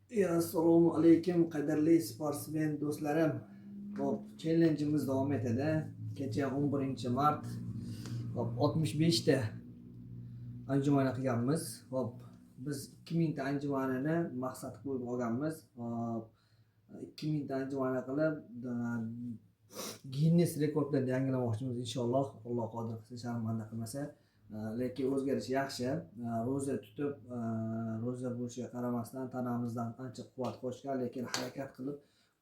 Assalomu alaykum, qadrli sportsmen do'stlarim. Xo'p, challenge'imiz davom etadi. Kecha 11 mart. Xo'p, 65 ta anjuman qilganmiz. Xo'p, biz 2000 ta anjumanini maqsad qo'yib olganmiz. Xo'p, 2000 ta anjuman qilib, Guinness rekordlarini yangilamoqchimiz inshaalloh. Alloh qodir qilsa, sharmanda qilmasa. Lekin o'zgarish yaxshi. Ro'za tutib, ro'za bo'lishiga qaramasdan tanamizdan ancha quvvat qochgan, lekin harakat qilib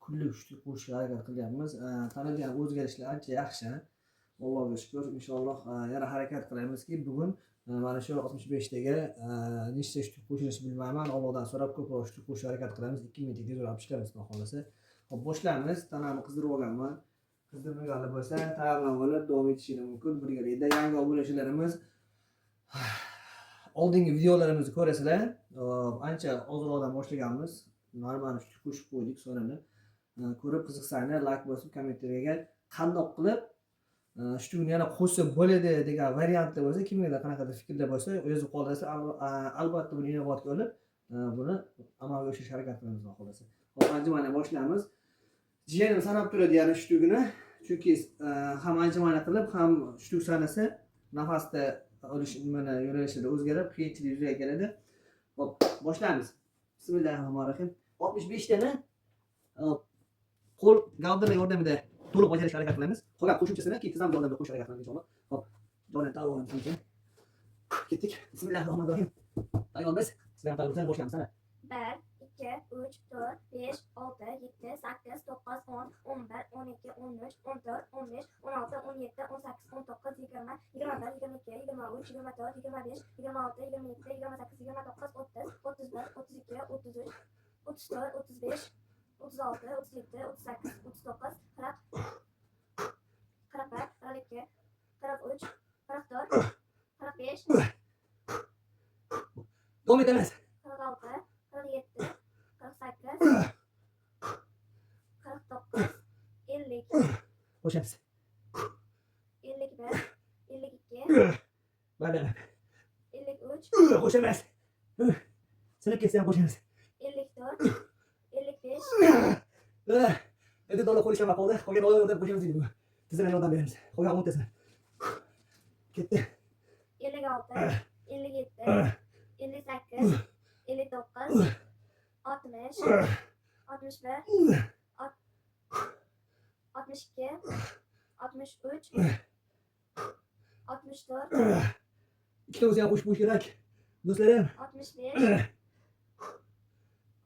kunlik uchlik qo'shishga harakat qilyapmiz. Tanada ham o'zgarishlar ancha yaxshi. Allohga shukur. Inshaalloh, yana harakat qilamizki, bugun mana shu 65 taga nechta штук qo'shilishini bilmayman. Allohdan so'rab ko'proq штук qo'shishga harakat qilamiz. 2000 ta tezroq olib chiqamiz, xudo xohlasa. Xo'p, boshlaymiz. Tanamni qizdirib olganman. Qizdirmaganlar bo'lsa, tayyorlanib olib davom etishingiz mumkin. Birgalikda yangi obunachilarimiz oldingi videolarimizni ko'rasizlar. Hop, ancha ozroqdan boshlaganmiz. Normal штук qo'shib qo'ydik sonini. Ko'rib qiziqsanglar, layk bosib, kommentariyaga qandoq qilib штук ni yana qo'shsa bo'ladi degan variantlar bo'lsa, kimgadir qanaqadir fikrlar bo'lsa, yozib qoldirsa, albatta buni inobatga olib, buni amalga oshirishga harakat qilamiz, xudo xohlasa. Xo'p, anjumanni boshlaymiz. Jiyanim sanab turadi yana штук ini. Chunki ham anjuman qilib, ham штук sanasa, nafasda olish nimani yo'nalishida o'zgarib, qiyinchilik yuzaga keladi. Xo'p, boshlaymiz. Bismillahirrohmanirrohim. 65 tani, hop, qo'l gavdalar yordamida to'liq bajarishga harakat qilamiz. Qolgan qo'shimchasini keyin tizzamiz yordamida qo'shishga harakat qilamiz inshaalloh. Xo'p, jonini tayyor olamiz keyin. Ketdik. Bismillahirrohmanirrohim. Tayyormiz. Sizlar ham tayyor, boshlaymiz, ana. 1, 2, 3, 4, 5, 6, 7, 8, 9, 10, 11, 12, 13, 14, 15, 16, 17, 18, 19, 20, 21, 22, 23, 24, 25, 26, 27, 28, 29, 30, 31, 32, 33, 34, 35, 36, 37, 38, 39, 40, 41, 42, 43, 44, 45, Davom etamiz. 46, 47, 48, 49, 50, Qo'shamiz. 51, 52, Mana. 53, Qo'shamiz. Sinib ketsa ham qo'shamiz. 54, 55, Endi dola qo'lish ham qoldi. Qolgan oyoq yordam qo'shamiz deydi bu. Tizzadan yordam beramiz. Qolgan 10 tasini. Ketdi. 56, 57, 58, 59, 60, 61, 62, 63, 64, Ikkita bo'lsa ham qo'shib qo'yish kerak. Do'stlarim. 65,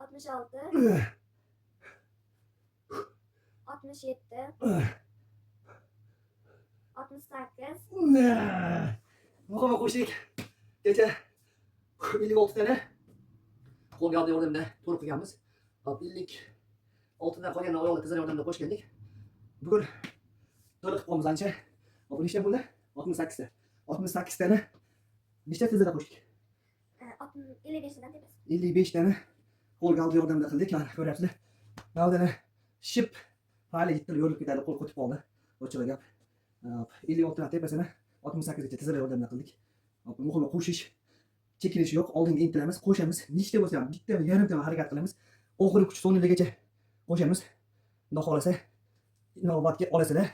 66, 67, 68, Muhimi qo'shdik. Kecha 56 tani qo'l gavda yordamida to'liq qilganmiz. Hop, 56 dan qolgan oyoqni tizzalar yordamida qo'shgandik. Bugun to'liq qilib qo'yamiz ancha. Hop, nechta bo'ldi? 68 ta. 68 tani nechta tizzada qo'shdik? 55 tadan tepasi. 55 tani qo'l gavda yordamida qildik. Mana, ko'ryapsizlar. Gavdani shishib, hali yetib yorilib ketadi, qo'l qotib qoldi. Ochig'i gap. Hop, 56 dan tepasini 68 gacha tizzalar yordamida qildik. Hop, muhimi qo'shish, chekinish yo'q, oldinga intilamiz, qo'shamiz. Nechta bo'lsa ham, bitta, yarimta harakat qilamiz. Oxirgi kuch so'nggigacha qo'shamiz. Xudo xohlasa, inobatga olasizlar.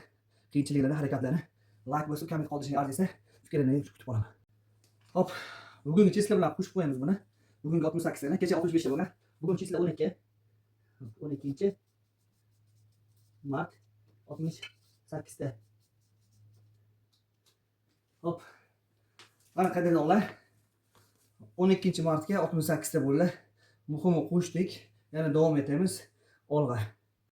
Qiyinchiliklarni, harakatlarni layk bosib, komment qoldirishni arziysa, fikrlaringizni kutib qolaman. Hop, bugungi числа bilan qo'shib qo'yamiz buni. Bugungi 68 tani, kecha 65 ta bo'lgan. Bugun числа 12. 12 mart, 68 ta. Hop. Mana, qadrdonlar. 12 martga 68 ta bo'ldi. Muhimi qo'shdik. Yana davom etamiz. Olg'a.